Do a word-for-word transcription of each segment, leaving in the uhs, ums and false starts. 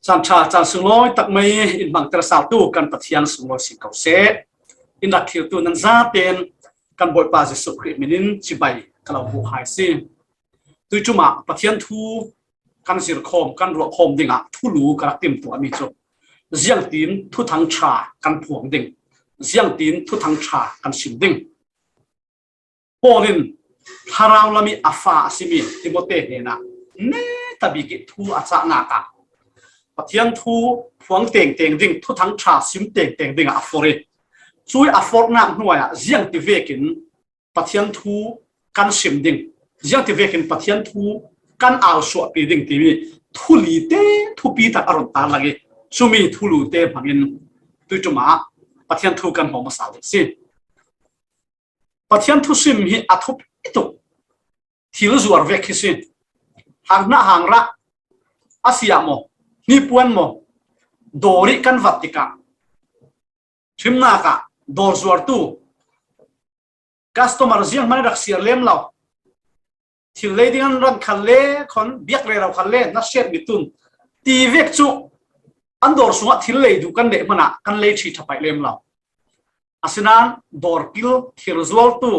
Caan ṭha, caan sunglawi tak mai in hmangter saltu kan Pathian sunglawi si ko seh. In rak thlirtu nan zaten kan Bawipa Jesuh Khrih min in cibai ka lo buk hai si. Tuiṭum ah Pathian thu kan zir khawm, kan ruah khawm dingah thulu ka rak timtuahmi cu ziangtin Thuthang Ṭha kan phuang ding, ziangtin Thuthang Ṭha kan sim ding. Paul in thlarau lam i a fa a simi Timote hnenah netabik i thu a cahnak ah Pathian thu phuang tengteng ding, Thuthang Ṭha sim tengteng dingah a forh i, cui a forhnak hnuai ah ziangti vekin Pathian thu kan sim ding, ziangti vekin Pathian thu kan ausuahpi ding timi thuli te thupi tak a run tarlang i, cumi thulu te hmangin tuiṭum ah Pathian thu kan hmawm a sal ding si. Pathian thusim hi a thupi tuk. Thil zuar vek hi si. Hang hnah hang rah a si ah maw, hnipuan maw, dawr i kan vat tikah hrimnak ah dawr zuartu customer zianghman rak siar lem lo. Thil lei ding an ran khal le khon biak rero khal le na siat mi tun ti vek cu an dawr sungah thil lei duh kan neih hmanah kan lei ṭhi ṭhapaih lem lo. Asinain dawrpil thil zuartu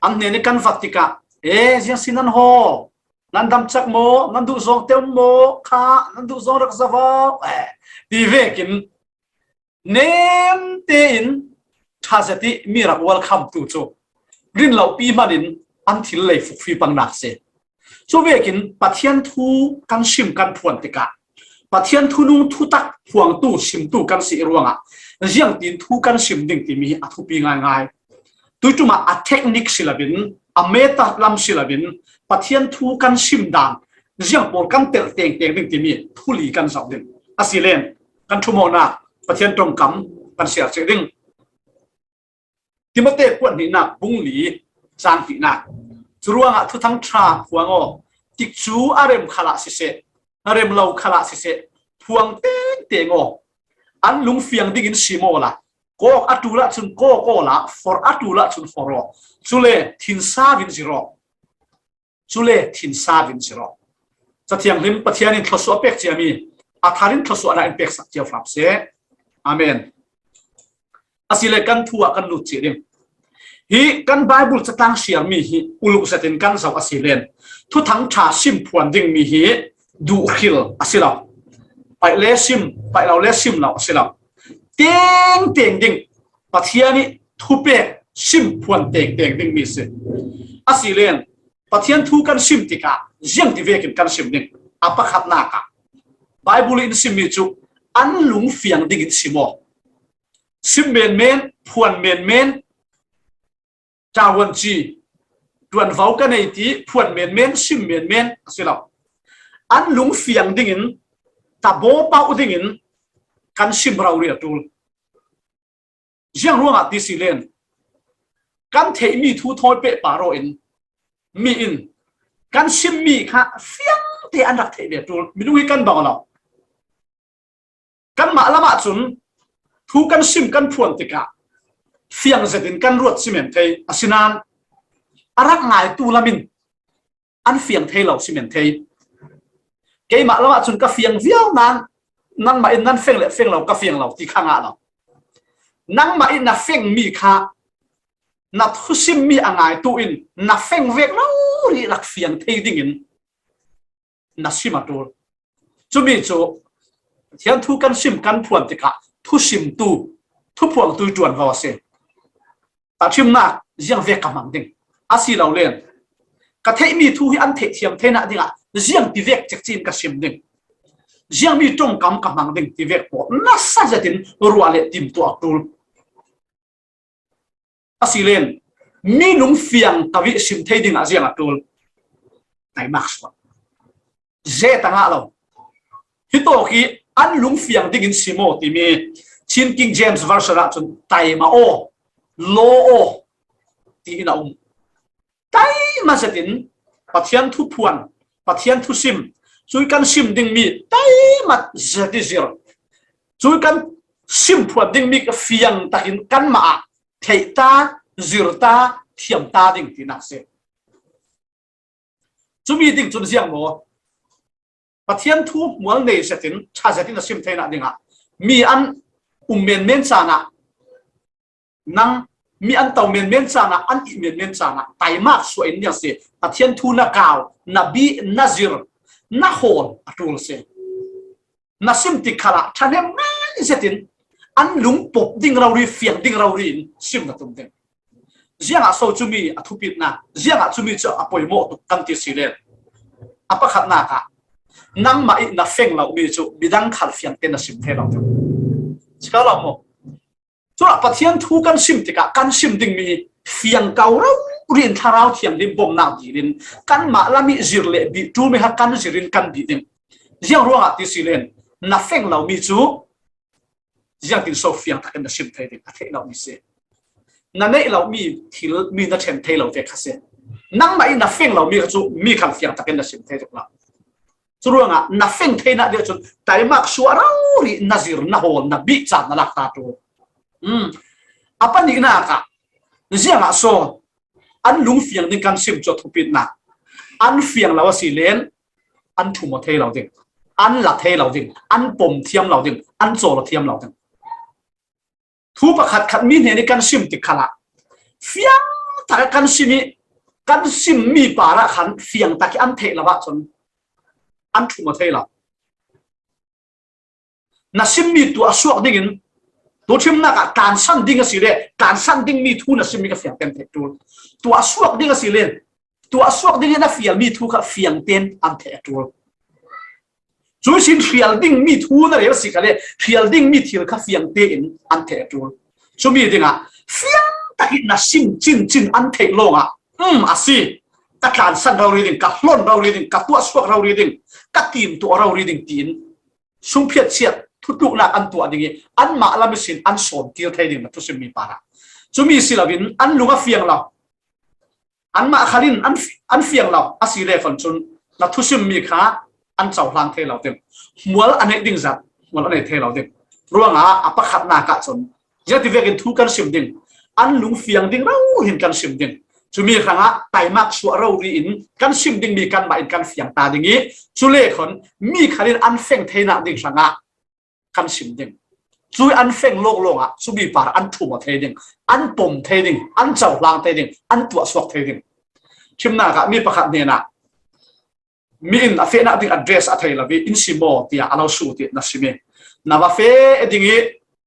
an hnen i kan vat tikah, "E, ziang si nan haw? Nan dam cak maw? Nan duh zawng te um maw? Kha nan duh zawng rak za vau," e, ti vekin nem tein ṭha zet i mi rak welcome tu cu rin lopi hmanin an thil lei fukfi pangnak si. Cu vekin Pathian thu kan sim kan phuan tikah Pathian thunung thutak phuangtu simtu kan si ruangah ziangtin thu kan sim ding timi hi a thupi ngaingai. Tuiṭum ah a technique si loin, a method lam si loin, Pathian thu kan sim dan ziang pawl kan telh tengteng ding timi thuli kan zoh ding. Asile kan ṭhumawhnak Pathian ṭongkam kan siar cih ding. Timote kuat hnihnak bung li cang hnihnak. Curuangah Thuthang Ṭha phuang aw, tikcu a rem khalah siseh, a rem lo khalah siseh, phuang tengteng aw. An lungfiang dingin sim awla, kawk a ṭul ahcun kawk awla, forh a ṭul ahcun forh aw. Cule thinsau in zir aw. Cule thinsau in zir aw. Cathianghlim Pathian in thluasuah a pek ciami a thar in thluasuahnak in peksak cio hram seh. Amen. Asile kan thu ah kan lut cih ding. Hi kan Bible catlang siarmi hi uluk zetin kan zoh asile Thuthang Ṭha sim phuan dingmi hi duhhril a si lo. Paih le sim, paih lo le sim lo a si lo. Tengteng ding Pathian i thupek sim phuan tengteng dingmi si. Asile Pathian thu kan sim tikah ziangti vekin kan sim ding. A pakhatnak ah Bible in simmi cu an lungfiang dingin sim aw. Sim menmen, phuan menmen, cawan ci, ṭuanvo ka nei ti phuan menmen, sim menmen a si lo. An lungfiang dingin, tabaw pauh dingin kan sim rori a ṭul. Ziang ruangah ti si len, kan theihmi thu thawi pehpar aw in, mi in kan simmi kha fiangte an rak theih ve ṭul. Minung hi kan bang lo. Kanmah lamah cun thu kan sim kan phuan tikah fiang zetin kan ruat si men thei, asinain a rak ngaitu lamin an fiang thei lo si men thei. Keimah lamah cun ka fiang viau nan, nanmah in nan feng le feng lo, ka fiang lo ti kha ngah lo. Nangmah in na fengmi kha na thusimmi a ngaitu in na feng vek rori rak fiang thei dingin na sim a ṭul. Cumi cu Pathian thu kan sim kan phuan tikah thusimtu, thuphuangtu i ṭuanvo a si. Tahṭhimnak ziang vek ka hmang ding? Asilo len ka theihmi thu hi an theihthiam theinak dingah ziang ti vek cekci in ka sim ding? Ziangmi ṭongkam ka hmang ding ti vek pawl nasa zetin ruah le timtuah a ṭul. Asile minung fiang tavih sim thei dingah ziang a ṭul? Taimak suak. Zet a ngah lo. Hitawk hi an lungfiang dingin sim aw timi Chin King James Version ahcun taima aw, law aw, tiin a um. Taima zetin Pathian thuphuan, Pathian thusim, cui kan sim dingmi taima zet i zir. Cui kan sim phuan dingmi fiang takin kanmah ah theih ta, zir ta, thiam ta ding tinak si. Cumi ding cun ziang maw? Pathian thu mual nei zetin, tha zetin a sim theihna dingah mi an um menmen canah, nang mi an tau menmen canah, an ih menmen canah taimak suah in niang si. Pathian thu na kau, na bih, na zir, na hawl a tul si. Na sim tik khalah thahnem ngai zetin an lungpop ding rori, fiang ding rori in sim na tum ding. Ziangah so cumi a thupitna, ziangah cumi cu a poimawh tuk kan ti si len, a pakhatnak ah nangmah ih na feng lomi cu midang khal fiangte na sim thei lo ding. Si ko lo maw? Culah Pathian thu kan sim tikah kan sim dingmi fiang ko rori in Thlarau Thianghlim bomnak dil in kanmah lam ih zir le bih ṭulmi kha kan zir in kan bih ding. Ziang ruangah ti si len, na feng lomi cu ziangtin so fiang takin na sim thei ding, a theih lomi si. Na neih lomi thil mi na ṭhen thei lo ve kha si. Nangmah ih na feng lomi kha cu mi khal fiang takin na sim thei tuk lo. Cu ruangah na feng theinak dih cun taimak suah rori na zir, na hawl, na bih caan na lak ta ṭul. Um, a panihnak ah ziangah so an lungfiang ding kan sim cu a thupitnak, an fiang lo a si len an ṭhum aw thei lo ding, an la thei lo ding, an pom thiam lo ding, an cawl aw thiam lo ding. Thu pakhat khat mi hnen ih kan sim tik khalah fiang tak ih kan sim ih kan simmi parah khan fiang tak ih an theih lo ahcun an ṭhum aw thei lo. Na simmi tuah suak dingin tuṭhimnak ah tlansan ding a si le tlansan dingmi thu na simmi kha fiang tein theih ṭul. Tuah suak ding a si le tuah suak dingin a fialmi thu kha fiang tein an theih a ṭul. Cuih sin hrial dingmi thu na rel si kha le hrial dingmi thil kha fiang tein an theih a ṭul. Cumi dingah fiang tak ih na sim cincin an theih lawngah, um, a si, ka tlansan rori ding, ka hlon rori ding, ka tuah suak rori ding, ka timtuah rori ding tiin sungphiat chiat thutluknak an tuah ding ih anmah lam ihsin an sawm kir thei ding na thusimmi parah. Cumi si loin an lung a fiang lo, anmah khal in an, an fiang lo a si le fawn cun na thusimmi kha an cohlang thei lo ding. Hmual a neih ding zat hmual a nei thei lo ding. Ruangah a pakhatnak ah cun ziangti vekin thu kan sim ding, an lung fiang ding rori in kan sim ding. Cumi hrangah taimak suah rori in kan sim dingmi kanmah in kan fiang ta ding ih, cu le khon mi khal in an feng theinak ding hrangah kan sim ding. Cui an feng lawklawng ah cumi par an ṭhum aw thei ding, an pom thei ding, an cohlang thei ding, an tuah suak thei ding. Ṭhimnak ah mi pakhat hnenah mi in a fehnak ding address a thei lo ih in sim aw tiah a lo sut ih na sim ih na va feh ding ih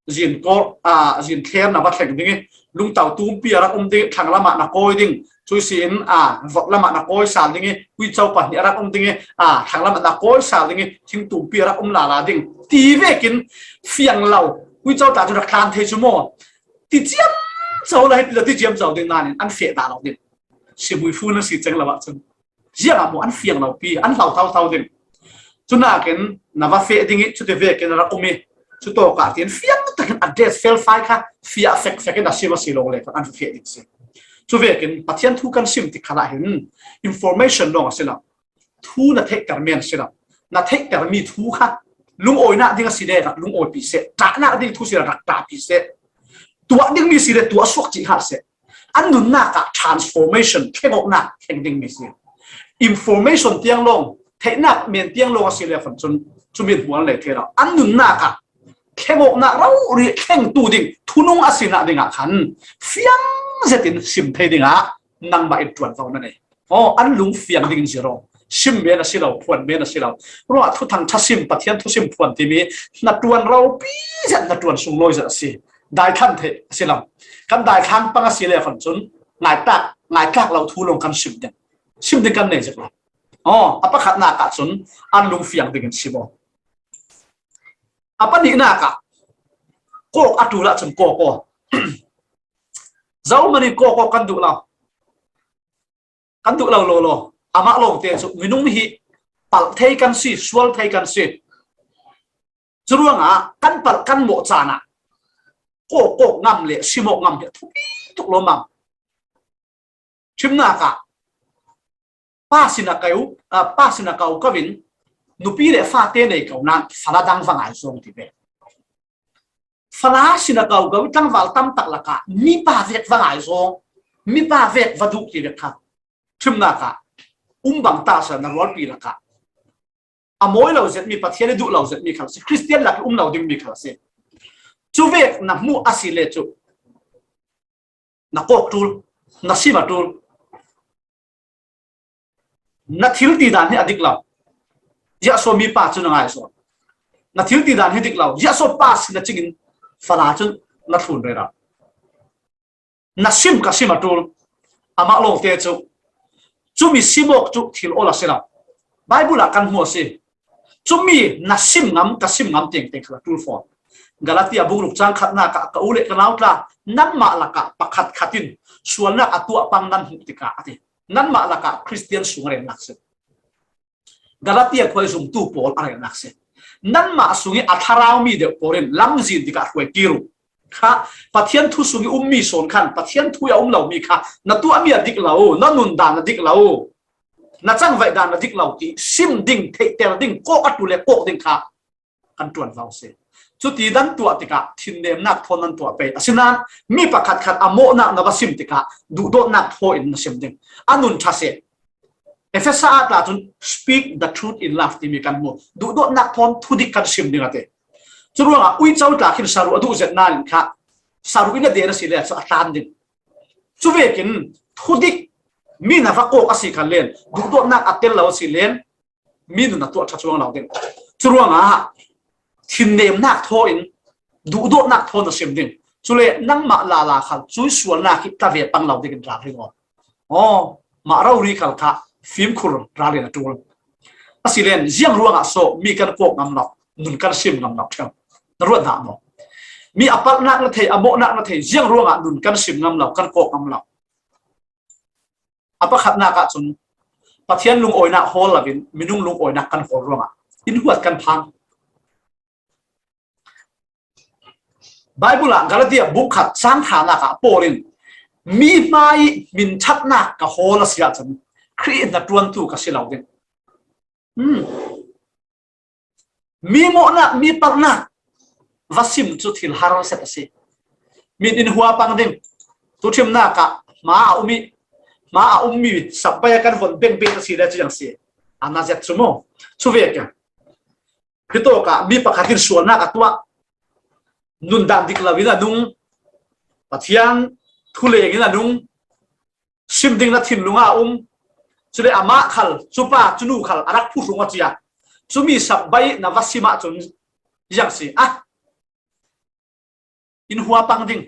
zin kawl, aa, zin thler na va thleng ding ih lungto tumpi a rak um ding ih thlang lamah na kawi ding, cui si in, aa, vok lamah na kawi sal ding ih huico pahnih a rak um ding ih, aa, thlang lamah na kawi sal ding ih thing tumpi a rak um lala ding ti vekin fiang lo. Huico tla cu rak tlan thei cu maw? Ti ciamco la hiti lo ti ciamco ding nain an feh dah lo ding. Sibuifu na si ceng lo ahcun ziangah maw an fiang lo pi, an hlau thauthau ding. Cunakin na va feh ding ih cuti vekin a rak um ih cutawkah tin fiang takin address felfai kha fiah fekfek in a sim a si lawng le khan an feh ding si. Cu vekin Pathian thu kan sim tik khalah hin information lawng a si lo. Thu na theihter men a si lo. Na theihtermi thu kha lungawinak ding a si le rak lungawipi seh, ṭahnak ding thu si le rak ṭahpi seh, tuah dingmi si le tuah suak cih hlah seh. An nunnak ah transformation, thlengawknak thleng dingmi si. Information tiang lawng, theihnak men tiang lawng a si le fawn cun cumi hmual nei thei lo. An nunnak ah thlengawknak rori thlengtu ding thunung a sinak dingah khan fiang zetin sim thei dingah nangmah in ṭuanvo na nei. Aw, an lung fiang dingin zir aw. Sim men a si lo, phuan men a si lo. Ruah thuthang ṭha sim, Pathian thusim phuan timi hnaṭuan ropi zet, hnaṭuan sunglawi zet a si. Daithlan theih a si lo. Kan daithlan pang a si le fawn cun ngaitlak, ngaitlak lo thu lawng kan sim ding. Sim ding kan nei zet lo. Aw, a pakhatnak ah cun an lung fiang dingin sim aw. A panihnak ah kawk a ṭul ahcun kawk aw. Zohman in kawk aw kan duh lo. Kan duh lo lawlaw. Amah lawngte cu minung hi palh thei kan si, sual thei kan si. Curuangah kan palh kan mawh caan ah kawk kawk ngam le sim awk ngam hi a thupi tuk lawmmam. Ṭhimnak ah pa sin a ko, aa, pa sin a ko ko in nupi le fate nei ko nain fala dang va ngai zong ti ve. Fala sin a ko ko ih tlangval tam tak lakah mipa vek va ngai zong, mipa vek va duh ti ve kha. Ṭhimnak ah um bang ta sa na rualpi lakah a mawi lo zet mi, Pathian i duh lo zet mi khal a si, Khristian lak i um lo ding mi khal a si. Cuvek na hmuh a si le cu na kawk ṭul, na sim a ṭul. Na thil ti dan hi a dik lo. Ziahso mi pa cu na ngai sawn. Na thil ti dan hi dik lo. Ziahso pa si na cingin fala cun na thlun rero. Na sim ka sim a ṭul. Amah lawngte cu cumi sim awk cu thil awl a si lo. Baibal ah kan hmu a si. Cumi na sim ngam, ka sim ngam tengteng kha a ṭul fawn. Galatia bung ruk cang khatnak ah, ka u le ka nau tla, nanmah lakah pakhat khat in sualnak a tuah pang nan hmuh tikah a ti. Nanmah lakah Khristian sung a relnak si. Galatia khua i zumtu pawl a relnak si. Nanmah sung i a thlarau mi deuh pawl in lamzin tikah hruai kir uh. Kha Pathian thu sung i ummi sawn khan Pathian thu i a um lo mi kha na tuahmi a dik lo, na nun dan a dik lo, na cangvaih dan a dik lo ti sim ding, theihter ding, kawk a ṭul le kawk ding kha kan ṭuanvo si. Cuti nan tuah tikah thinnemnak thawn nan tuah pei. Asinain mi pakhat khat a mawhnak na va sim tikah duhdawtnak thaw in na sim ding. A nun ṭha seh. Efesa ah tla cun speak the truth in love timi kan hmu. Duhdawtnak thawn thudik kan sim ding a ti. Curuangah uico tla khin saruh a duh zet nain kha saruh in a den a si le cu a tlan ding. Cuvekin thudik mi na va kawk a si khan len, duhdawtnak a tel lo a si len, mi nun a tuah ṭha cuang lo ding. Curuangah thinnemnak thaw in duhdawtnak thaw na sim ding. Cule nangmah lala khal cui sualnak hi tla ve pang lo dingin ralring aw. Aw, mah rori khal kha fimkhur ralrin a ṭul. A si len, ziang ruangah so mi kan kawk ngam lo, nun kan sim ngam lo ṭheu. Na ruat dah maw? Mi a palhnak na thei, a mawhnak na thei, ziang ruangah nun kan sim ngam lo, kan kawk ngam lo. A pakhatnak ah cun Pathian lungawinak hawl loin minung lungawinak kan hawl ruangah in huat kan phang. Baibal ah Galatia bung khat cang ṭhanak ah Paul in mi hmai hminṭhatnak ka hawl a si ahcun Khrih hnaṭuantu ka si lo ding. Hmm. Mi mawhnak, mi palhnak va sim cu thil har set a si. Min in hua pang ding. Tuṭhimnak ah hma a um i, hma a ummi sabbai a kan von beng beng a si le cu ziang si. A na zet cu maw? Cu ve keng. Hitawk ah mi pakhat in sualnak a tuah. Nundan dik lo in a nung. Pathian thu leng in a nung. Sim ding na thinlung ah a um. Cule amah khal, cupa, cunu khal a rak phuhrung a cia. Cumi sabbai na va sim ahcun ziang si. Ah, in hua pang ding.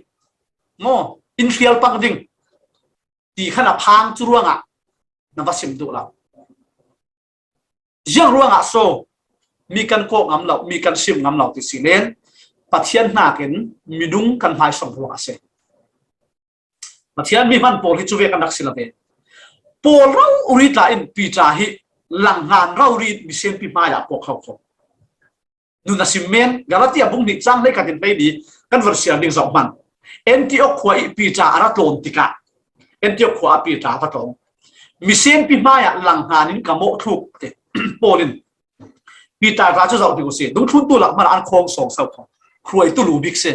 Maw, in hrial pang ding. Ti khan a phang cu ruangah na va sim duh lo. Ziang ruangah so mi kan kawk ngam lo, mi kan sim ngam lo ti si len Pathian hnakin minung kan hmaisawng ruangah a si. Pathian mi hman pawl hi cu ve kan rak si lo ve. Pawl rori tla in Peter hi langhngan rori in misenpi hmaiah a pawk kho kho. Nun a sim men, Galatia bung hnih cang hleikhat in hleili kan van siar ding zoh hman. Antiok khua i Peter a ra tlawn tikah, Antiok khua a Peter a va tlawn. Misenpi hmaiah langhngan in ka mawh thluk, a ti. Paul in Peter ra cu zoh ding u si. Dungthluntu lak hmanh an khawng sawng so kho. Hruaitu lu bik si.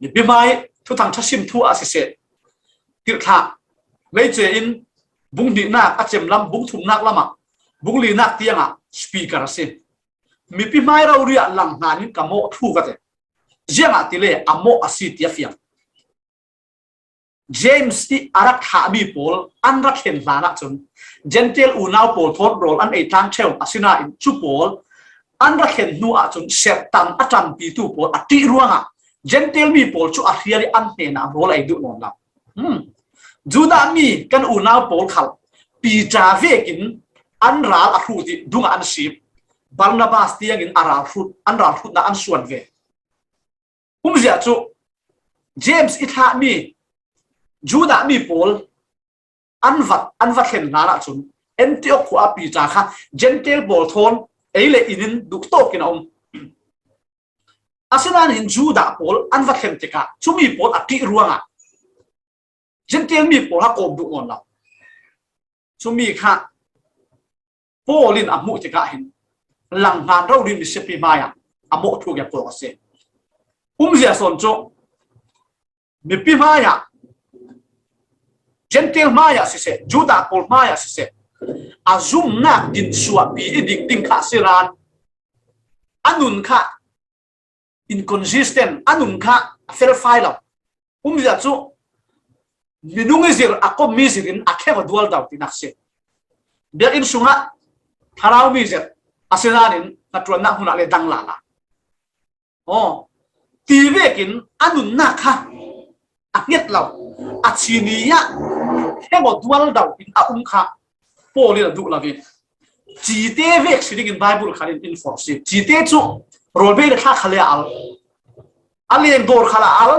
Mipi hmai thuthang ṭha sim thu ah siseh, tirhthlah, leice in bung hnihnak a cem lam, bung thumnak lamah, bung linak tiangah speaker a si. Mipi hmai rori ah langhngan in ka mawh thu ka ti. Ziangahtile a mawh a si ti a fiang. James i a rak thlahmi pawl an ra thlen hlan ahcun Gentile unau pawl thawn rawl an ei tlang ṭheu, asinain cu pawl an ra thlen hnu ahcun serhtan a ṭanpitu pawl a ṭih ruangah Gentile mi pawl cu a hrial i an hnenah rawl a ei duh nawn lo. Hmm. Judah mi kan unau pawl khal Peter vekin an ral a hrut i dungah an sip. Barnabas tiangin a ral hrut, an ral hrutnak an suan ve. Umzia cu James i thlahmi Judah mi pawl an va, an va thlen hlan ahcun Antiok khua ah Peter kha Gentile pawl thawn ei le in in duhtawk in a um. Asinain Judah pawl an va thlen tikah cumi pawl a ṭih ruangah Gentile mi pawl ha kawm duh nawn lo. Cumi kha Paul in a hmuh tikah hin langhngan rori misenpi hmaiah a mawh thuk i a pawk a si. Umzia sawn cu mipi hmaiah, Gentile hmaiah siseh, Judah pawl hmaiah siseh, A zumnak din suahpi i dik ding kha a si nan, a nun kha inconsistent, a nun kha a felfai lo. Umzia cu minung i zir, a kom mi zir in a khem a dual dau tinak si. Biakinn sungah thlarau mi zir a si nain hnaṭuannak hmunah le dang lala. Aw, ti vekin a nunnak kha a hnget lo, a chini ah khem a dual dau in a um kha Paul in a duh lo in, cite vek si dingin Bible khan in in forh si. Cite cu rawlbei le thla khal ah al, a lengdor khal ah al,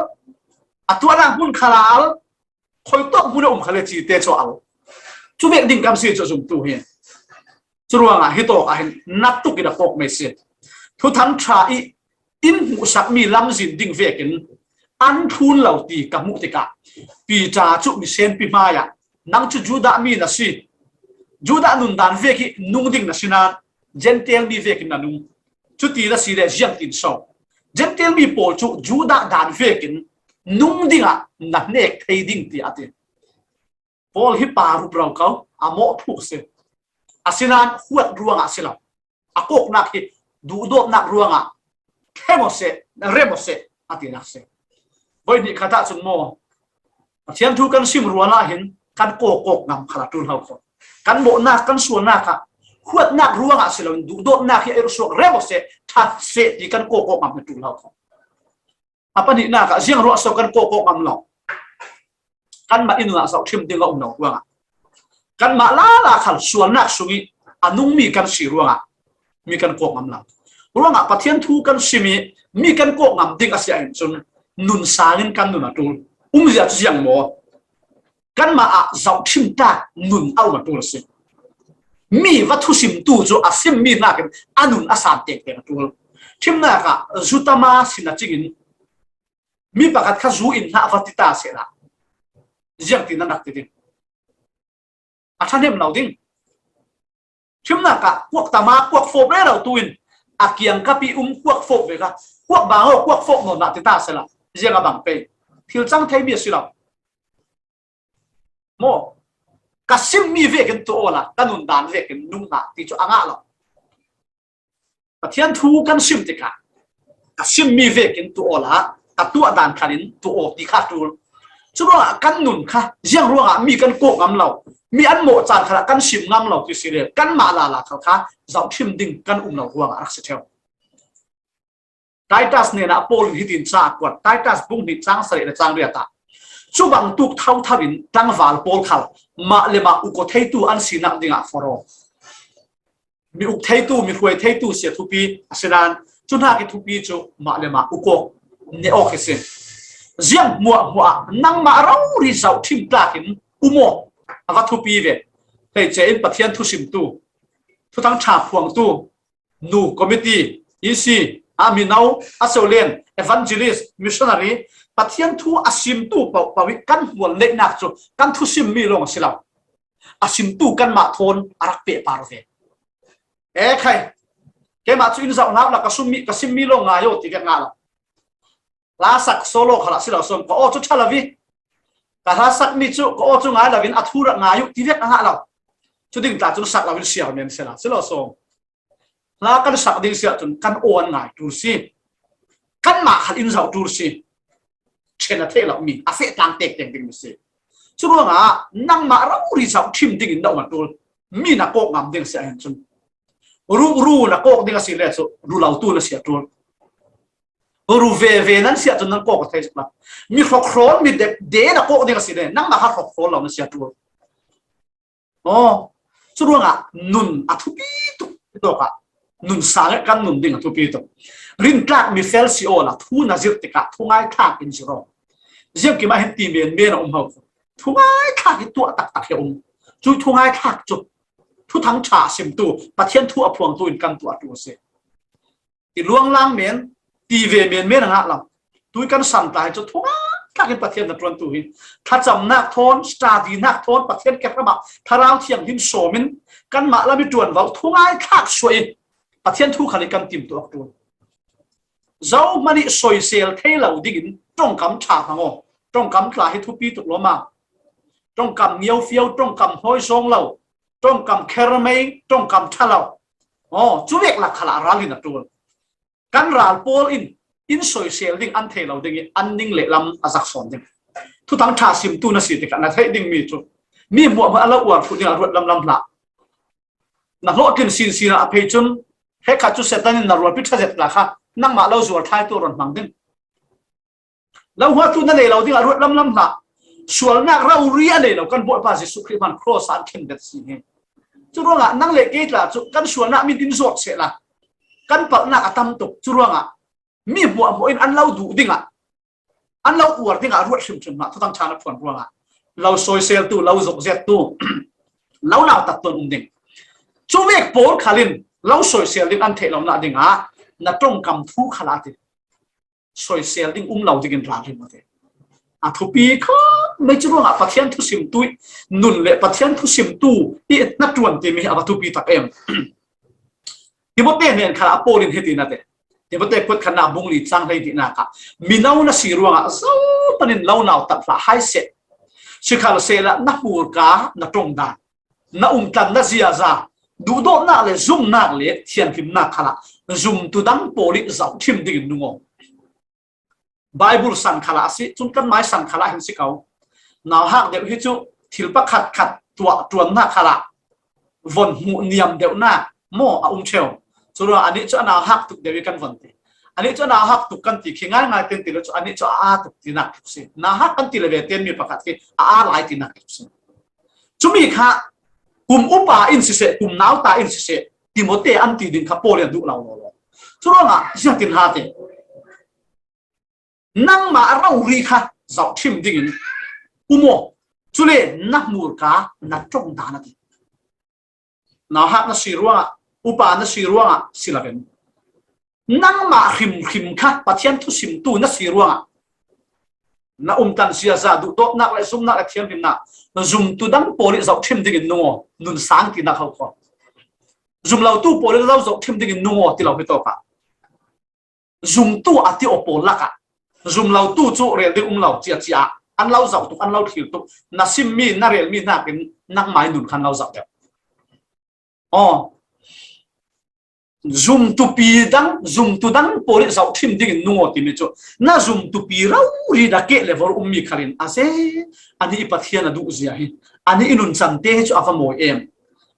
a tuahnak hmun khal ah al, khuitawk hmun a um khal le cite cu al. Cu vek ding kan si cu zumtu hi. Curuangah hi tawk ah hin nattuk in a kawk mei si. Thuthang ṭha i in hmuhsakmi lamzin ding vekin an thlun lo ti ka hmuh tikah Piter cu misenpi hmaiah, "Nang cu Judah mi na si. Judah nundan vek i nung ding na si nain Gentile mi vekin na nung. Cuti na si le ziangtin so? Gentile mi pawl cu Judah dan vekin nung dingah na hnek thei ding," tiah a ti. Paul hi pa rup ro ko, a mawh thuk si. Asinain huat ruangah si lo. A kawknak hi duhdawtnak ruangah khem aw seh, rem aw seh, a tinak si. Voi hnih khat ahcun maw, Pathian thu kan sim ruangah hin kan kawkawk ngam khal a ṭul hau kho. Kan mawhnak, kan sualnak ah huatnak ruangah si loin duhdawtnak hi a i rusuak rem aw seh, ṭha seh ti kan kawkawk ngam a ṭul hau kho. A pahnihnak ah ziang ruah so kan kawkawk ngam lo? Kanmah inn ah zohṭhim ding a um lo ruangah, kanmah lala khal sualnak sung i a nungmi kan si ruangah mi kan kawk ngam lo. Ruangah Pathian thu kan sim i mi kan kawk ngam ding a si ahhin cun nun sangin kan nun a ṭul. Umzia cu ziang maw? Kanmah ah zohṭhim tlak nun a um a ṭul a si. Mi va thusimtu cu a simmi hnakin a nun a san tektek a ṭul. Ṭhimnak ah zutama sin a cingin mi pakhat kha zu in hna va ti ta sehla, ziangtin nan rak ti ding? A ṭhahnem lo ding. Ṭhimnak ah kuak tama kuak fawp rero tu in a kiangkap i um kuak fawp ve kha, "Kuak bang aw, kuak fawp nawn hna," ti ta sehla, ziang a bang pei? Thil cang theimi a si lo. Maw? Ka simmi vekin tuah awla ka nundan vekin nung hna ti cu a ngah lo. Pathian thu kan sim tikah ka simmi vekin tuah awla ka tuah dan khalin tuah aw ti kha ṭul. Curuangah kan nun kha ziang ruangah mi kan kawk ngam lo, mi an mawh caan khalah kan sim ngam lo ti si le, kanmah lala khal kha zohṭhim ding kan um lo ruangah a rak si ṭheu. Titus hnenah Paul in hitin ca a kuat, Titus bung hnih cang sarih le cang riat ah, "Cu bangtuk thotho in tlangval pawl khal mah le mah uko theitu an sinak dingah forh aw. Mi uk theitu, mi hruai theitu si a thupi a si nain, cu hnak i thupi cu mah le mah uko ne awk hi si. Ziang hmuahhmuah ah nangmah rori zohṭhim tlak in um aw, a va thupi ve. Hleice in Pathian thusimtu, thuthang ṭha phuangtu, nu committee, E C, a mino, a solen, evangelist, missionary, Pathian thu a simtu paohpaoh i kan hmual neihnak cu kan thusimmi lawng a si lo. A simtu kanmah thawn a rak pehpar ve. E khai, keimah cu in zoh hlah la ka simmi, ka simmi lawng ngai aw ti vek ngah lo. Hla sak solo khalah si lo sawm, ka aw cu ṭha lo i ka hla sakmi cu ka aw cu ngai lo in a thu rak ngai uh ti vek a ngah lo. Cu ding tla cun sak lo in siar men sela si lo sawm. Hla kan sak ding si ahcun kan aw an ngai ṭul si. Kanmah khal in zoh ṭul si. Ṭhen a theih lomi, a feh tlang tektek dingmi si. Curuangah nangmah rori zohṭhim dingin na um a ṭul. Mi na kawk ngam ding a si ahhin cun, ru, ru na kawk ding a si le cu, ru lotu na si a ṭul. Ru veve nan si ahcun nan kawk a thei lo. Mi hrokhrawl, mi de, de na kawk ding a si le, nangmah kha hrokhrawl lo na si a ṭul. Aw, curuangah nun a thupi tuk, tawkah nun sang kan nun ding a thupi tuk. Rintlak mi fel si awla thu na zirh tikah thungai thlak in zirh aw. Ziangkim ah hin ti menmen a um ho. Thungai thlak hi tuah taktak hi a um. Cu thungai thlak cu thuthang ṭha a simtu, Pathian thu a phuangtu in kan tuah a ṭul a si. Ti luanglang men, ti ve menmen a ngah lo. Tui kan san ta hi cu thungai thlak in Pathian na ṭuantu hi. Thlacamnak thawn, study nak thawn, Pathian kehram ah Thlarau Thianghlim sawm in kanmah lam i ṭuanvo thungai thlak suah i Pathian thu khal i kan timtuak ṭul. Zohman i soisel thei lo dingin ṭongkam ṭha hmang aw. Ṭongkam tla hi thupi tuk lawma. Ṭongkam ngiaufio, ṭongkam hawi zawng lo. ṭongkam kher mei, ṭongkam ṭha lo. Aw, cu vek lak khalah ral hi na ṭul. Kan ral pawl in in soisel ding an thei lo ding i an ning le lam a zak sawn ding. Thuthang ṭha simtu na si tikah na theih dingmi cu mi hmuahhmuah a lo uar thluh ding a ruat lamlam hlah. Na hlawhtlin sinsin ah a phei cun he khat cu Satan in na rualpi ṭha zet hna kha nangmah lo zuar thlai tu a rawn hmang ding. Lo huattu na nei lo ding a ruat lamlam hlah. Sualnak rori a nei lo kan Bawipa Jesuh Khrih hman cross ah an khenbet si hi. Curuangah nang le kei tla cu kan sualnak min in zawt sehla kan palhnak a tam tuk. Curuangah mi hmuahhmuah in an lo duh dingah an lo uar dingah a ruat hrimhrim hna. Thuthang ṭha na phuan ruangah lo soiseltu, lo zokzettu, lo nautattu an um ding. Cuvek pawl khalin lo soisel ding an theih lo nah dingah na ṭongkam thu khalah ti. Soisel ding um lo dingin ralrin a ti. A thupi kha mei cu ruangah Pathian thusimtu i nun le Pathian thusimtu i hnaṭuan timi a va thupi tak em. Timote hnen khalah Paul in hiti na ti. Timote kuat khatnak bung li cang hlei hnihnak ah mino na si ruangah zohpanin lo nautat hlah hai seh. Sikhalsehla na hmurka na ṭongdan na umtlan na ziaza, duhdawtnak le zumnak le thianhlimnak khalah zumtu dang pawl i zohṭhim dingin nung aw. Bible san khalah a si, cun kan mai san khalah hin si ko. Nauhak deuh hi cu thil pakhat khat tuah ṭuannak khalah von hmuh niam deuhnak maw a um ṭheu. Curuang anih cu a nauhak tuk deuh i kan von ti. Anih cu a nauhak tuk kan ti khi ngaingai ten ti lo cu anih cu a aa tuk tinak tluk si. Nauhak kan ti le ve tenmi pakhat khi a aa lai tinak tluk si. Cumi kha kum upa in siseh, kum nauta in siseh, Timote an ti ding kha Paul in a duh lo law law. Curuangah ziangtin ha te nangmah a rori kha zohṭhim dingin um aw. Cule na hmurka na ṭongdan a ti. Nauhak na si ruangah, upa na si ruangah si lo ven. Nangmah hrimhrim kha Pathian thusimtu na si ruangah na umtlan ziaza, duhdawtnak le zumnak le thianhlimnak zumtu dang pawl i zohṭhim dingin nung aw, nun sang tinak ho khaw. Zumlotu pawl i lo zohṭhim dingin nung aw ti lo hi tawkah zumtu a ti aw pawl lakah zumlotu cu rel ding um lo cia cia an lo zoh tuk, an lo thlir tuk. Na simmi, na relmi hnakin nangmah i nun khan lo zoh deuh. Aw, zumtupi dang, zumtu dang pawl i zohṭhim dingin nung aw timi cu na zumtupi rori dah keh le vor ummi khalin a se, anih i Pathian a duhzia hi, anih i nuncan te hi cu a va mawi em.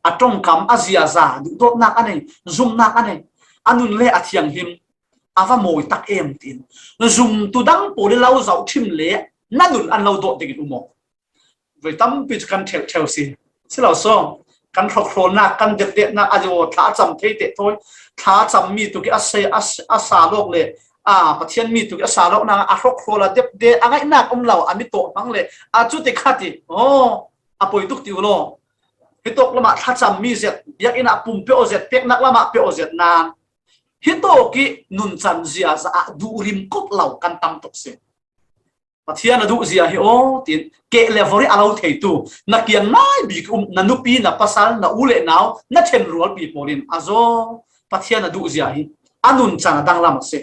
A ṭongkam, a ziaza, duhdawtnak a nei, zumnak a nei, a nun le a thianghlim a va mawi tak em tiin zumtu dang pawl i lo zohṭhim le na nun an lo dawt dingin um aw. Voi tampi cu kan ṭheuh ṭheuh si. Si lo sawm, kan hrawkhrawlnak, kan depdetnak a zaw thla a cam thei teh thawi. Thla a cammi tuk i a sei, a, a sa lawk le, a, Pathian mi tuk i a sa lawknak a hrawkhrawl a depdet a ngaihnak um lo a mi tawh hmang le, a cu ti kha ti. Aw, a poi tuk ti u law. Hi tawk lamah thlacammi zet, biakinn ah pum pe aw zet, peknak lamah pe aw zet nan. Hi tawk i nuncan ziaza ah duhrim kop lo kan tam tuk si. Pathian a duhzia hi aw, tin keh le vor i a lo theitu, na kiang ngai bik um, na nupi, na pasal, na u le nau, na ṭhen rualpi pawl in a zaw. Pathian a duhzia hi a nuncan a danglam a si.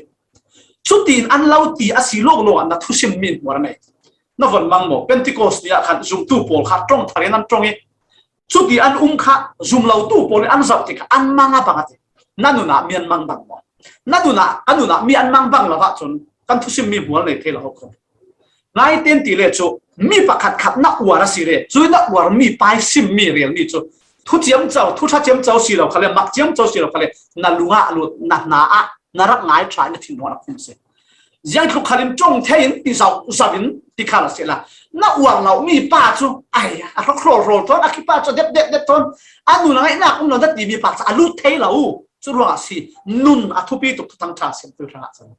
Cutin an lo ti a si lawk lawngah na thusim mi hmuar a nei. Na von mang maw? Pentecost ni ah khan zumtu pawl kha ṭong thar in an ṭong i, cuti an um kha zumlotu pawl in an zoh tikah an mang a bang a ti. Na nunah mi an mang bang maw? Na nunah, ka nunah mi an mang bang lo ahcun kan thusim mi hmuar nei thei lo ho kho. Ngai ten ti le cu mi pakhat khat na uar a si le, cu na uar mi pai sim mi rel mi cu thu ciamco, thu ṭha ciamco si lo kha le, mak ciamco si lo kha le, na lungah lut, na hna ah na rak ngai ṭha in na thinhnawn a khum si. Ziang thluk khalin ṭong thei in ti zau, zau in ti kha la sehla, na uar lo mi pa cu, ai, a hrawk hrawl hrawl tawn, a khi pa cu a dep dep dep tawn, a nun a ngaihnak um lo na ti mi pa cu a lut thei lo. Cu ruangah si, nun a thupi tuk Thuthang ṭha simtu hrangah cun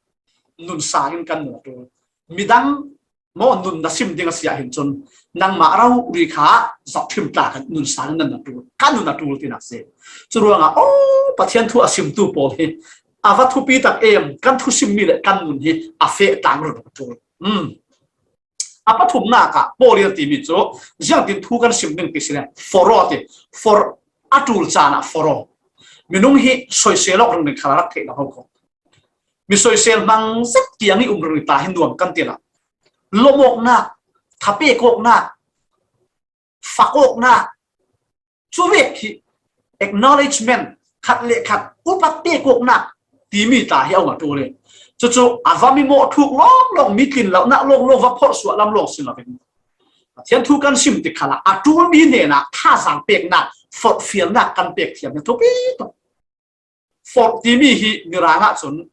nun sang in kan nun a ṭul. Midang maw nun na sim ding a si ah hin cun nangmah rori kha zohṭhim tla kan nun sang in nan na ṭul, kan nun a ṭul tinak si. Cu ruangah, aw, Pathian thu a simtu pawl hi a va thupi tak em, kan thusim mi le kan nun hi a feh tlang run a ṭul. Um. A pathumnak ah Paul in a timi cu ziangtin thu kan sim ding ti si le, foro ti, for a ṭul caan ah foro. Minung hi soisel awk ringring kha rak theih lo ho ko. Mi soisel hmang zet tiang i um ringring ta hi nuam kan ti lo. Lawmawknak, thapek awknak, fak awknak, Cuvek hi acknowledgement, khat le khat upat pekawknak timi tla hi a um a ṭul hi. Cucu a va mi mawh thuk lawnglawng, mi tlin lonak lawnglawng, va phorh suahlam lawng si loin Pathian thu kan sim tik khalah a ṭulmi hnenah thazaang peknak, forhfialnak kan pek thiam hi thupi tuk. Forh timi hi Mirang ahcun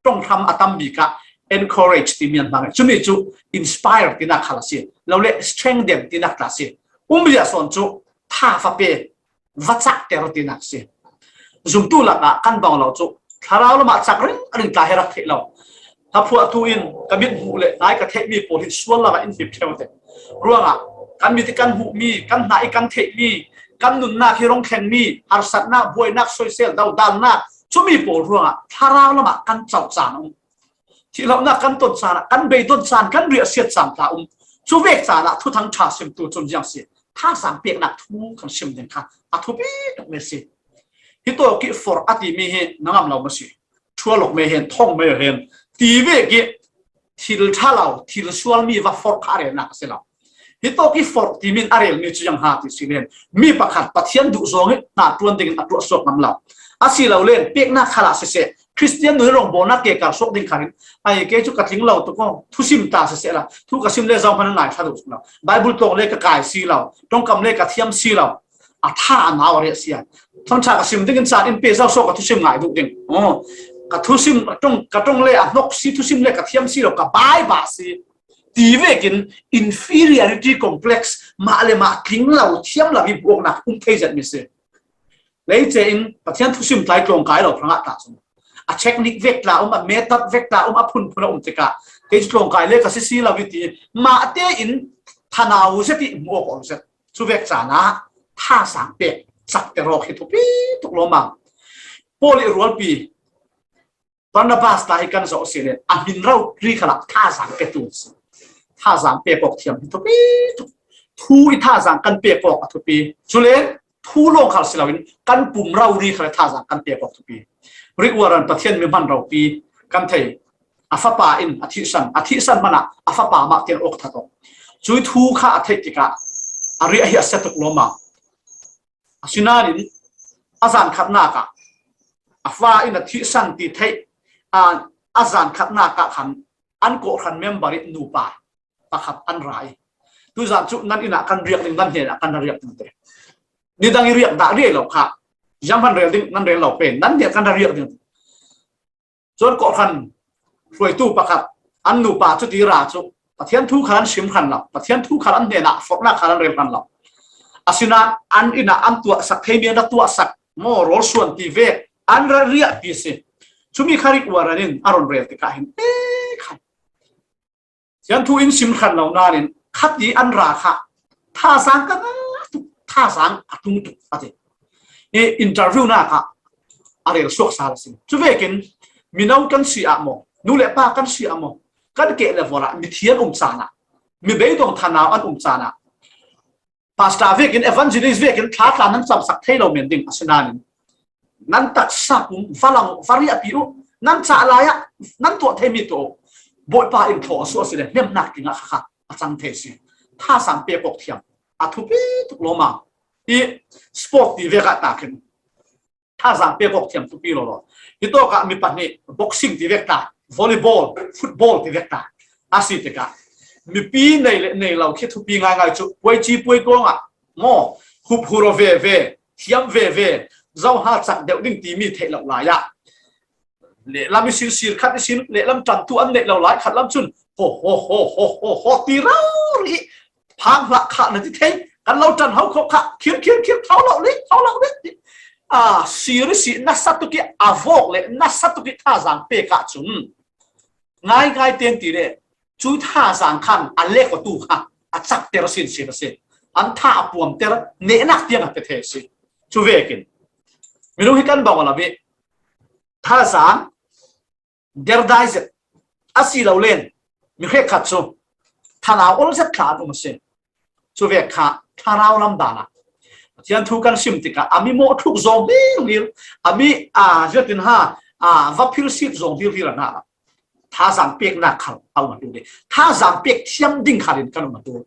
ṭonghram a tam bikah encourage timi an hmang. Cumi cu inspire tinak khal a si, lole strengthen tinak tla a si. Umzia sawn cu tha va pe, va cakter tinak a si. Zumtu lakah kan bang lo cu thlarau lamah cak ringring tla he rak theih lo. Haphuahtu in ka mit hmuh le hnai ka theihmi pawl hi sual lakah in hip ṭheu te. Ruangah kan mit i kan hmuhmi, kan hna i kan theihmi, kan nunnak hi rong thlengmi, harsatnak, buainak, soisel, dodalnak, cumi pawl ruangah thlarau lamah kan co caan a um. Thihlonak kan ton caan ah, kan beidon caan, kan riahsiat caan tla a um. Cuvek caan ah Thuthang ṭha simtu cun ziang si, thazaang peknak thu kan sim ding kha a thupi tuk mi si. Hitawk ih forh a timi hi na ngam lo maw si? Ṭhualawk me hen, thong me hen, ti vek ih thil ṭha lo, thil sualmi va forh kha a relnak a si lo. Hitawk ih forh timin a relmi cu ziang ha ti si len, mi pakhat Pathian duh zawng ih hna ṭuan dingin a tuah suak ngam lo. A si lo len, peknak khalah siseh, Khristian nun rawngbawlnak ke kar suak ding kha hin, ai, kei cu ka tling lo tuk aw, thusim ta siseh la, thu ka sim le zohman an ngai thla duh lo. Baibal tlawng le ka kai si lo, ṭongkam le ka thiam si lo. A tha a nau a riah si a. Thawngṭha ka sim dingin caan in pe zo so ka thusim ngai duh ding. Aw, ka thusim, ka ṭong, ka ṭong le a hnok si, thusim le ka thiam si lo, ka bai bah si. Ti vekin inferiority complex, mah le mah tling lo, thiam lo ih buaknak um thei zet mi si. Leice in Pathian thusim tlai tlawng kai lo hrangah tla cun, a technique vek tla um, a method vek tla um, a phunphun a um tikah kei cu tlawng kai le ka si si lo ih ti, mah tein thanau zet ih hmuh awk zet. Cuvek caan ah thazaang pek cakter awk hi thupi tuk lawmmam. Paul ih rualpi Barnabas tla hi kan zoh si le a hmin rori khalah thazaang petu a si. Thazaang pek awk thiam hi thupi tuk. Thu ih thazaang kan pek awk a thupi. Cule thu lawng khal si loin kan pum rori khal thazaang kan pek awk thupi. Rick Warren Pathian mi hman ropi kan thei. A fapa in a thihsan, a thihsan hmanah a fapa mah tiang awk that awk. Cui thu kha a theih tikah a riah hi a sia tuk lawmmam. Asinain a zan khatnak ah a fa in a thihsan ti theih, a, a zan khatnak ah khan an kawhhran member ih nupa pakhat an ra ih, tuzan cu nan inn ah kan riak ding, nan hnenah kan ra riak ding te. Nidang ih riak dah riai lo kha, zianghman rel ding nan rel lo pen, nan hnenah kan ra riak ding. Cun kawhhran hruaitu pakhat an nupa cu ti ra cu Pathian thu khal an sim hran lo, Pathian thu khal an hnenah forhnak khal an rel hran lo. Asinain an inn ah an tuahsak theimi an ra tuahsak maw, rawlsuan ti vek an ra riahpi si. Cumi kha Rick Warren in a run rel tikah hin, e khan Thianthu in sim hran lo nain khat ih an ra kha thazaang ka ngah tuk, thazaang a tung tuk a ti. Hi interview nak ah a rel suak sal a si. Cuvekin mino kan si ah maw, nu le pa kan si ah maw, kan keh le vual ah mithiang um caan ah, mi beidong thanau an um caan ah, pastor vekin, evangelist vekin thla tla nan camsak thei lo men ding a si nain nan taksa pum va lang uh, va riahpi uh, nan cah lai ah nan tuah theimi tuah uh. Bawipa in thlawh a suah a si le hnemnak dingah kha kha a cang thei a si. Thazaang pek awk thiam a thupi tuk lawmmam. Hi sport ti vek ah takin thazaang pek awk thiam thupi lawlaw. Hitawk ah mi pahnih boxing ti vek ta, volleyball, football ti vek ta a si tikah mipi nei le nei lo khi thupi ngaingai cu puaici puai kawng ah maw, hup huro veve, thiam veve, zoha cak deuh ding timi theih lo lai ah, lehlam ihsin sir khat ihsin lehlam ṭantu an neih lo lai khat lam cun ho ho ho ho ho ho ti rori, phang hlah khah na ti thei, kan lo ṭan ho khawh khah, khir khir khir, tho lo le, tho lo le. A, sir ihsi nasa tuk ih a vawk le nasa tuk ih thazaang pek ahcun ngaingai ten ti le, cu thazaang khan a lek awtu kha a cakter sinsin a si. An tha a puamter, nehnak tiang a pe thei a si. Cu vekin minung hi kan bang aw lo ih thazaang derdai zet a si lo len, mi hrekkhat cu thanau ol zet thla an um a si. Cuvek kha thlarau lam dan ah Pathian thu kan sim tikah a mi mawh thuk zawng hlinghlir, a mi, a, ziatin ha, a, va philsit zawng hlinghlir a hna ah thazaang peknak khal a um a ṭul ih thazaang pek thiam ding khal in kan um a ṭul.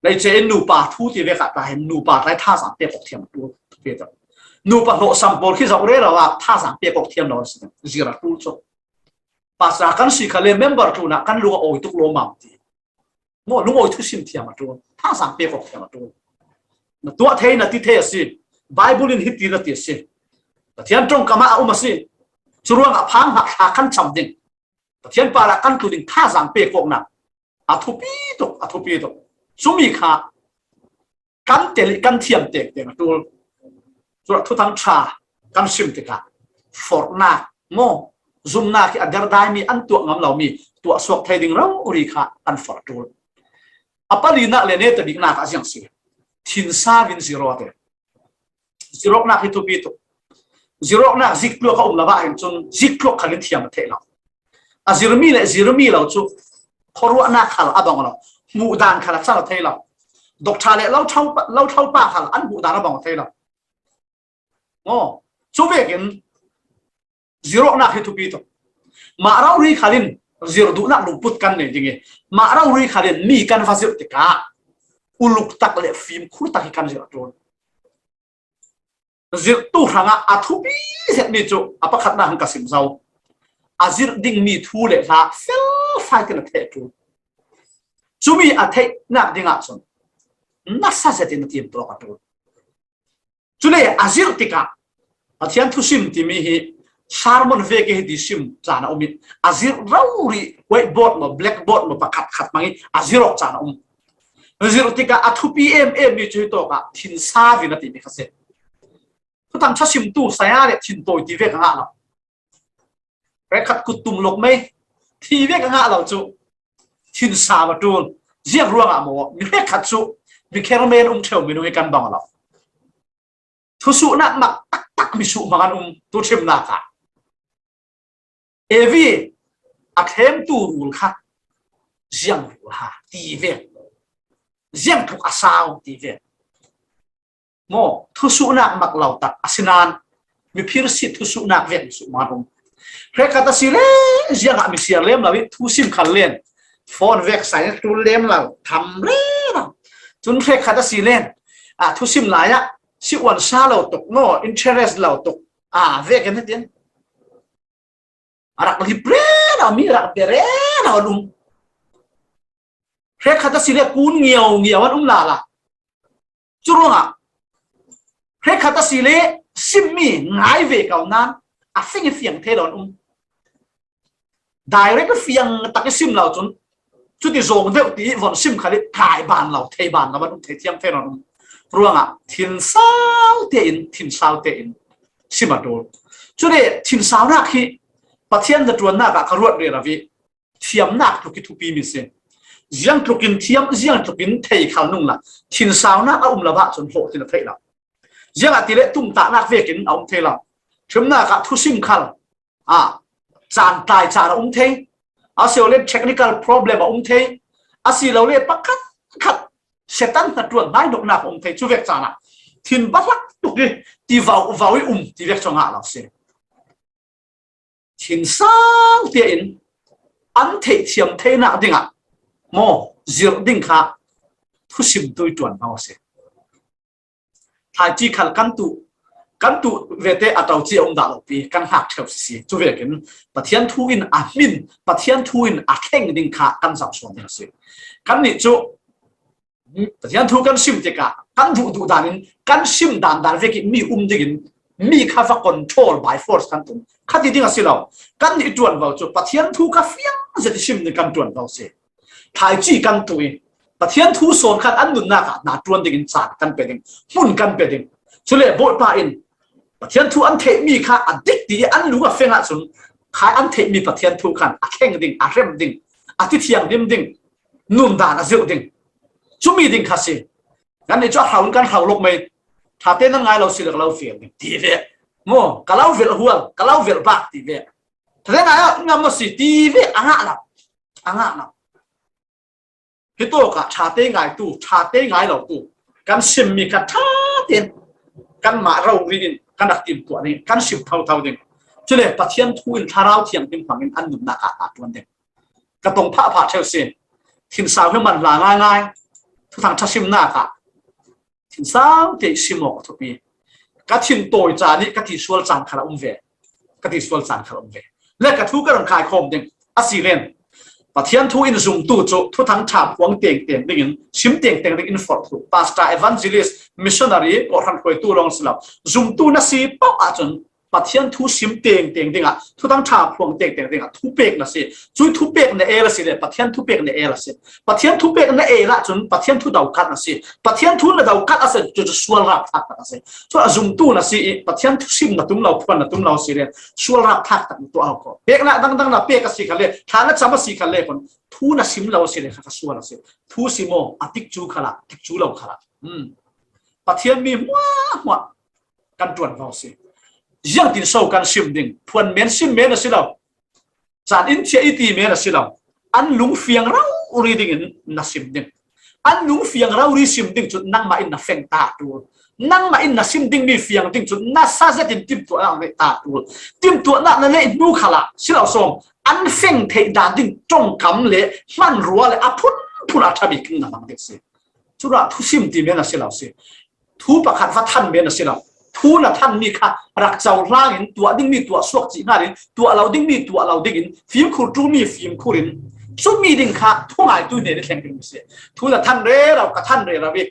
Leice in nupa thu ti ve kha ta hin nupa lai thazaang pek awk thiam a ṭul. Nupa hlawhsam pawl khi zoh rero a thazaang pek awk thiam lo a si. Zir a ṭul chu. Pastor kan si kha le member tlunah kan lung a awi tuk lo mam ti. Maw, lungawi thusim thiam a ṭul, thazaang pek awk thiam a ṭul. Na tuah thei, na ti thei a si. Bible in hiti na ti a si. Pathian ṭawngkam ah a um a si. Churuangah phang hah thla kan cham ding. Pathian parah kan tlu ding thazaang pek awkna a thupi tuk, a thupi tuk. Cumi kha kan tel i kan thiam tektek a ṭul. Chuah Thuthang ṭha kan sim tikah forhnak maw, zumnak hi a derdai mi, an tuah ngam lo mi tuah suak thei ding rori kha kan forh a ṭul. A palinak le neta biknak ah ziang si. Thinsau in zir aw te. Zir awknak hi thupi tuk. Zir awknak ziktluak a um lo ah hin cun ziktluak khal in thiam a theih lo. A zirmi le zirmi lo cu khuaruahnak khal a bang lo. Hmuh dan khal a cang a thei lo. Doctor le lo thlo pa, lo thlo pa khal an hmuh dan a bang a thei lo. Aw, cu vekin zir awknak hi thupi tuk. Mah rori khal in zir duhnak lungput kan nei ding i, mah rori khal in mi kan va zirh tikah uluk tak le fimkhur tak hi kan zirh a ṭul. Zirhtu hrangah a thupi zetmi cu a pakhatnak in ka sim zo. A zirh dingmi thu le hla felfai tein a theih a ṭul. Cumi a theihnak dingah cun nasa zetin a timtuak a ṭul. Cule a zirh tikah Pathian thusim timi hi sermon vek hi ti sim caan a um i, a zirh rori whiteboard maw, blackboard maw, pakhat khat hmang i a zirh awk caan a um. Zirh tikah a thupi em em mi cu hi tawkah thinsau in a timi kha si. Thuthang ṭha simtu saya le thintawi ti vek a ngah lo. Hrekkhat kut tum lok mei ti vek a ngah lo cu thinsau a ṭul. Ziang ruangah maw, mi hrekkhat cu mi khermen um ṭheu minung hi kan bang lo. Thusuhnak mak taktak mi suh hmang an um tu ṭhimnak ah. Evi a thlengtu rul kha ziang rul ha ti ve. Ziang tluk a sau ti ve. Maw, thusuhnak mak lo tak a si nain miphir si thusuhnak vek mi suh hmang an um. Hrekkhat a si le ziangah mi siar lem lo i thusim khal len phone vek sai ṭul lem lo tham rero. Cun hrekkhat a si len a thusim lai ah si uan sa lo tuk maw, interest lo tuk a vekin hitin a rak lip rero, mi rak bia rero an um. Hrekkhat a si le kun ngiau ngiau an um lala. Curuangah hrekkhat a si le simmi ngai ve ko nain a fing i fiang thei lo an um. Direct fiang tak i sim lo cun cuti zawng deuh ti i von sim khal i kai ban lo, thei ban lo an um, thei thiam thei lo an um. Ruangah thinsau tein, thinsau tein sim a ṭul. Cule thinsaunak hi Pathian hnaṭuannak ah ka ruat rero i thiamnak tluk i thupi mi si. Ziang tlukin thiam, ziang tlukin thei khal nung la thinsaunak a um lo ah cun hlawh tin a theih lo. Ziangahtile tumtahnak vekin a um thei lo. Ṭhimnak ah thusim khal a caan tlai caan a um thei. A si lo le technical problem a um thei. A si lo le pakhat khat Satan hnaṭuan hnainoknak a um thei. Cu vek caan ah thin bahlak tuk i ti vau vau i um ti vek cu a ngah lo si. Thinsau tein an theihthiam theinak dingah maw, zirh ding kha thusimtu i ṭuanvo a si. Thlaici khal kan tuh, kan tuh vete a to ci a um dah lo pi kan hngak ṭheu sisi. Cu vekin Pathian thu in a hmin, Pathian thu in a thleng ding kha kan zoh sual ding a si. Kannih cu Pathian thu kan sim tikah kan duh duh dan in kan sim dan dan vekin mi um dingin mi kha va control by force kan tum. Kha ti ding a si lo. Kannih ṭuanvo cu Pathian thu kha fiang zet i sim ding kan ṭuanvo si. Thlaici kan tuh i Pathian thu sawn khan an nunnak ah hna ṭuan dingin caan kan pe ding, hmun kan pe ding. Cule Bawipa in Pathian thu an theihmi kha a dik ti i an lung a feng ahcun kha an theihmi Pathian thu khan a thleng ding, a hrem ding, a ti thiang dim ding, nundan a zirh ding. Cumi ding kha si. Kan nih cu a hlau in kan hlau lok mei. Ṭhate nan ngai lo si le ka lo fial ding ti ve. Maw, ka lo velh hual, ka lo velh bak ti ve. Ṭhate ngai ah ngam a si ti ve a ngah lo. A ngah lo. Hi tawkah ṭhate ngaitu, ṭhate ngai lotu kan simmi kha ṭha tein kanmah rori in kan rak timtuah ding, kan sim thotho ding. Cule Pathian thu in Thlarau Thianghlim hmangin an nunnak ah a ṭuan ding. Ka tong phahphah ṭheu si. Thinsau hi man hla ngaingai. Thuthang ṭha simna kha thinsau te sim awk a thupi. Ka thin tawi caan ih ka ti sual caan khal a um ve. Ka ti sual caan khal a um ve. Le ka thu ka run khaikhawm ding a si len, Pathian thu in zumtu cu Thuthang ṭha phuang tengteng dingin, sim tengteng dingin forh thlu. Pastor, evangelist, missionary, kawhhran hruaitu lawng si lo. Zumtu na si paoh ahcun Pathian thu sim tengteng dingah, Thuthang ṭha phuang tengteng dingah thupek na si. Cui thupek na el a si le Pathian thupek na el a si. Pathian thupek na el ahcun Pathian thu dokat na si. Pathian thu na dokat a si cu, cu sual rap thlak tak a si. Cu a zumtu na si ih Pathian thu sim na tum lo, phuan na tum lo si le sual rap thlak tak na tuah ko. Peknak dangdang na pek a si kha le, thla na cam a si kha le, kun thu na sim lo a si le kha, kha sual a si. Thu sim aw, a tikcu khalah, tikcu lo khalah. Hmm. Pathian mi hmuahhmuah kan ṭuanvo si. Ziangtin so kan sim ding? Phuan men sim men a si lo. Caan in thiah i ti men a si lo. An lungfiang rori dingin na sim ding. An lungfiang rori sim ding cun nangmah in na feng ta ṭul. Nangmah in na sim dingmi fiang ding cun nasa zetin timtuahnak na neih ta ṭul. Timtuahnak na neih hnu khalah si lo sawm, an feng theih dan ding ṭongkam le hmanrua le a phunphun a ṭha bik in na hmang ding si. Cunah thusim ti men a si lo si. Thu pakhat va than men a si lo. Thu na thanmi kha rak cohlang in, tuah dingmi tuah suak cih ngan in, tuah lo dingmi tuah lo dingin, fimkhur ṭulmi fimkhur in, cumi ding kha thungaitu hnen i thleng ding si. Thu na than rero, ka than rero i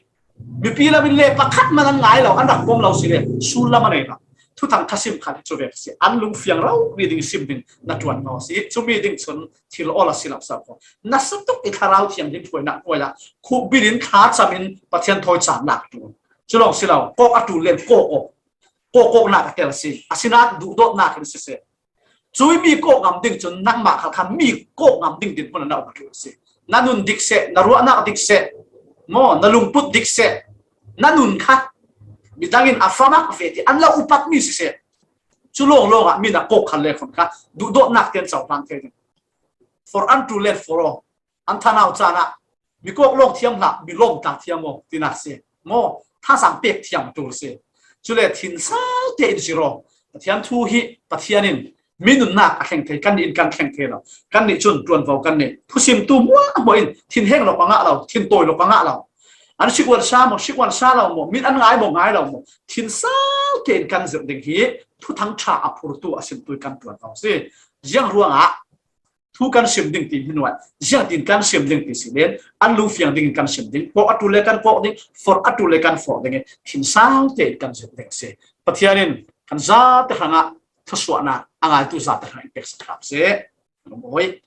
mipi lam in le pakhat man an ngai lo, an rak pom lo si le, sullam a nei lo. Thuthang ṭha sim kha cu vek si. An lungfiang rori ding sim ding na ṭuanvo si. Cumi ding cun thil awl a si lo sau ko. Nasa tuk i Thlarau Thianghlim hruainak hnuai ah khukbil in thlacam in Pathian thawi caan lak ṭul. Cu lawng si lo, kawk a ṭul len kawk awk, kawk awknak a tel a si. Asinain duhdawtnak in siseh, cui mi kawk ngam ding cun nangmah khal khan mi kawk ngam ding dinhmun a na um a ṭul a si. Na nun dik seh, na ruahnak dik seh, maw, na lungput dik seh, na nun kha midang in a famak ve ti an lo upatmi siseh, cu lawnglawng ah mi na kawk khal le khun kha duhdawtnak tein cohlang thei ding. For unto let for all. An thanau caan ah mi kawk lawng thiam hlah, mi lawm tla thiam aw tinak si. Maw, thasang pek thiam ṭul si. Cule thinsau tein zir aw. Pathian thu hi Pathian in mi nunnak a thleng thei, kannih in kan thleng thei lo. Kannih cun ṭuanvo kan nei. Thusimtu hmuahhmuah in thinheng lo ka ngah lo, thintawi lo ka ngah lo. An sikuan sa maw, sikuan sa lo maw, min an ngai maw, ngai lo maw, thinsau tein kan zirh ding hi Thuthang ṭha a phurtu a simtu kan ṭuanvo si. Ziang ruangah thu kan sim ding ti hnuah ziangtin kan sim ding ti si len, an lungfiang dingin kan sim ding, kawk a ṭul le kan kawk ding, forh a ṭul le kan forh ding i thinsau tein kan zirh ding si. Pathian in kan zate hrangah thusuahnak a ngaitu zate hrang in peksak hram seh. Mawi.